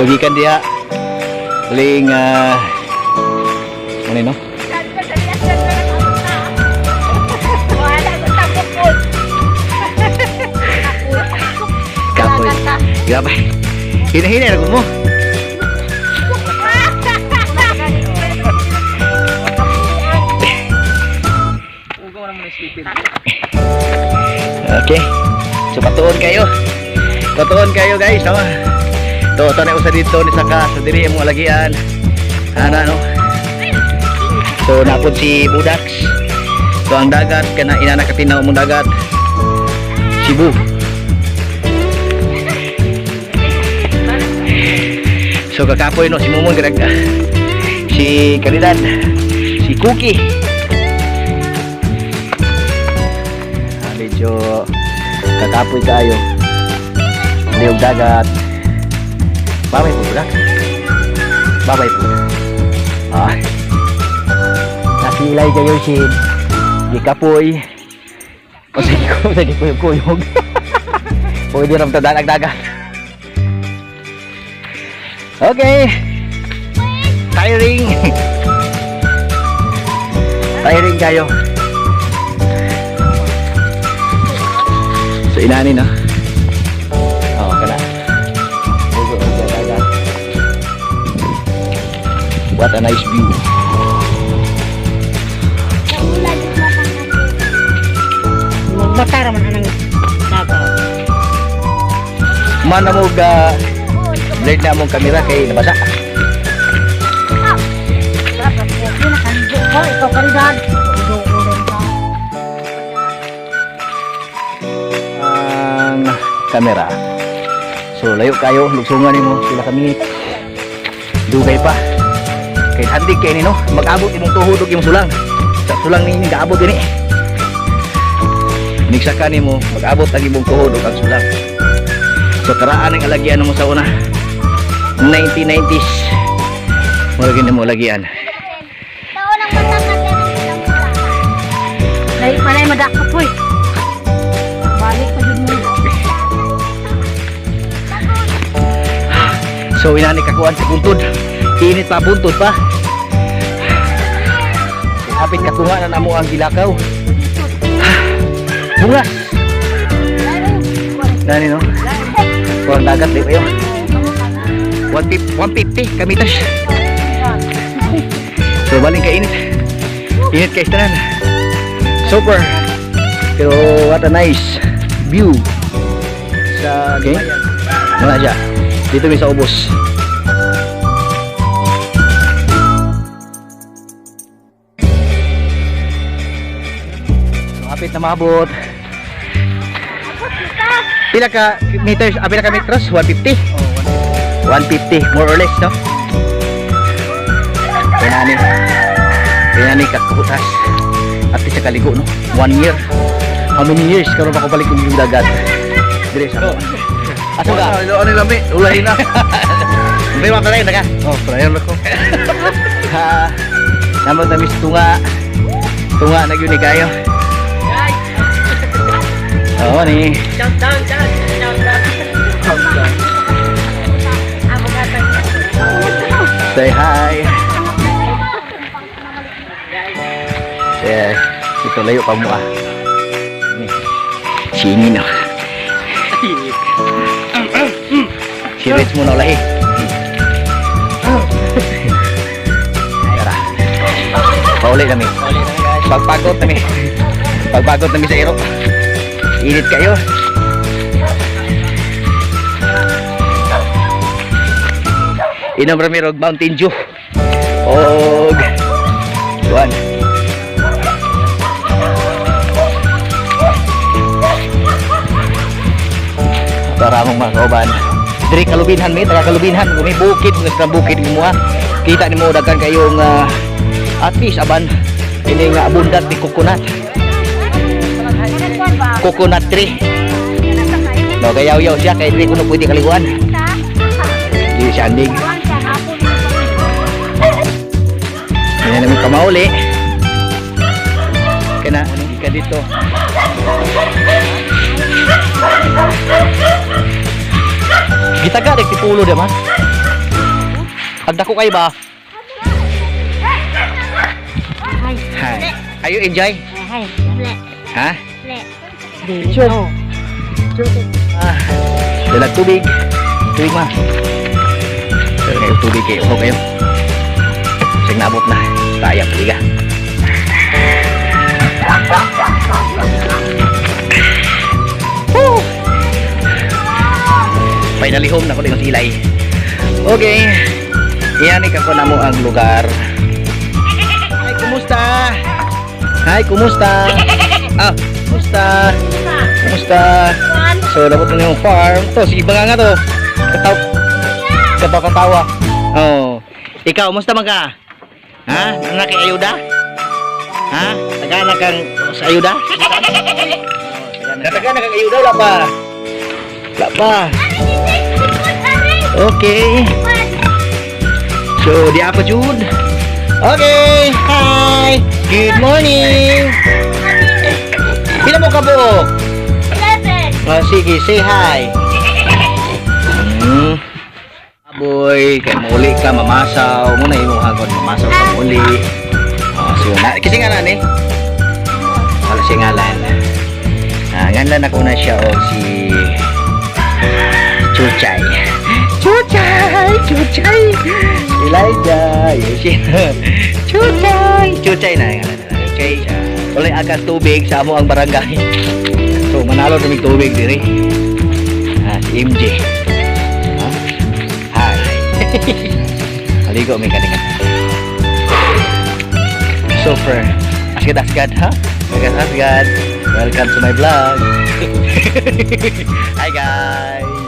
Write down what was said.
So gikan diha ling ano no? Wala ko tapos. Kapoy. Grabe. Hina-hina na mo. Ugaw naman na sleeping. Okay. So patuon kayo. Patuon kayo, guys, no? To to na usa dito ni saka sa diri imong alagian. Ana, no. So napod si Budax. So ang dagat kana inana katinaw mong dagat. Cebu. So kakapoy, no, si Mumon kanag si Caridad, si Cookie. Ah, medyo kakapoy kayo. Liog dagat. Babay po, Budak. Babay po. Ah. Nasilay kayo si Gikapoy. O sige ko, sige kuyog-kuyog. Pwede rin tadaan ang dagat. Okay. Tiring. Tiring kayo. So inani, no? Oo, kana. Ugo, ugo, dagat. What a nice view. Magmata raman anang dagat. Man mo ga blurred na among kamera kay nabasa. Ikaw Caridad. Udo-udo ka. Ang kamera. So layo kayo, lugsungan nimo sila kami. Dugay pa. Kay handig kay ni, no, mag-abot imong tuhod ug imong sulang. Sa sulang nini gaabot dinhi. Nigsaka nimo, mag-abot ang imong tuhod ug ang sulang. So karaan ang alagian mo sa una. 1990s. Mura gini mo alagian. Taon ang mata ka. Dahil palay madakap po. Balik pa yun mo. So inani kakuan sa buntod. Init pa buntod pa. Hapit katunga na namo ang gilakaw. Bungas. Nani, no? Kuang dagat di kayo. 150, 150 kamitas. So baling ka init. Init kay tanan. Super. Pero what a nice view. Sa okay. Wala siya. Dito may sa ubos. So, hapit na maabot. Pila ka meters? Ah, pila ka metros? 150? Oh, 150 more or less, no? Kaya ni. Kaya ni kakutas. At sa kaligo, no? One year. How many years karon pa ko balik yung dagat? Dire sa. Aso ka? Ano, ano lami? Ulay na. May mga tayo na ka. Oh, prayer ko. Ha. Namot na mis tunga. Tunga na gyud ni kayo. Oo ni. Down, down, down, down, down. Say hi. Yeah, ito layo pa mo ah. Ni. Singin ah. Si Rich mo na ulahi. Tara. Pauli kami. Pagpagod kami. Pagpagod kami sa iro. Init kayo. Inom rami rog Mountain Dew. Og kuan. Tara mong mga kauban. Diri kalubinhan mi, taga kalubinhan, may bukid, mga sa bukid mo ah. Kita nimo daghan kayong at least aban ini nga abundant ni coconut. Coconut tree. No, kayaw-yaw siya kay diri kuno pwede kaliguan. Di siya andig. Hindi na namin kamauli. Kaya na, ka dito. Gitaga, dek tipulo di man. Pagdako kayo ba? Hi. Hi. Are you enjoy? Hi. Ha? Dili. Sure. Ah, dalag tubig. Tubig ma. Pero kayo tubig kayo. Uho kayo. Sige, naabot na. Kaya paliga. Woo! Finally home na ko din si Ilay. Okay. Iyan ko na mo ang lugar. Hi, kumusta? Hi, kumusta? Ah, kumusta? Kumusta? So, dapat na yung farm. To, sige ba nga to? Kataw kataw katawa. Oh. Ikaw, kumusta man ka? Ha? Anak kay ayuda? Ha? Tagana kang sa ayuda? Tagana kang ayuda wala pa. Wala pa. Okay. So, di apa jud? Okay. Hi. Good morning. Pila mo ka buok? 11. Oh, sige, say hi. Boy, kay muli ka mamasaw mo na imong hagod mamasaw ka muli. Oh, so na kasi nga na ni. Wala siya ngalan. Ah, ngalan ako na siya og si Chuchay. Chuchay, Chuchay. Elijah, yes. Chuchay, Chuchay na ngalan na. Okay. Walay akas tubig sa amo ang barangay. So manalo kami tubig diri. Ah, si MJ. Ah, hi. Maligo may kalinga. Super. Asgad asgad ha? Asgad asgad. Welcome to my vlog. Hi guys.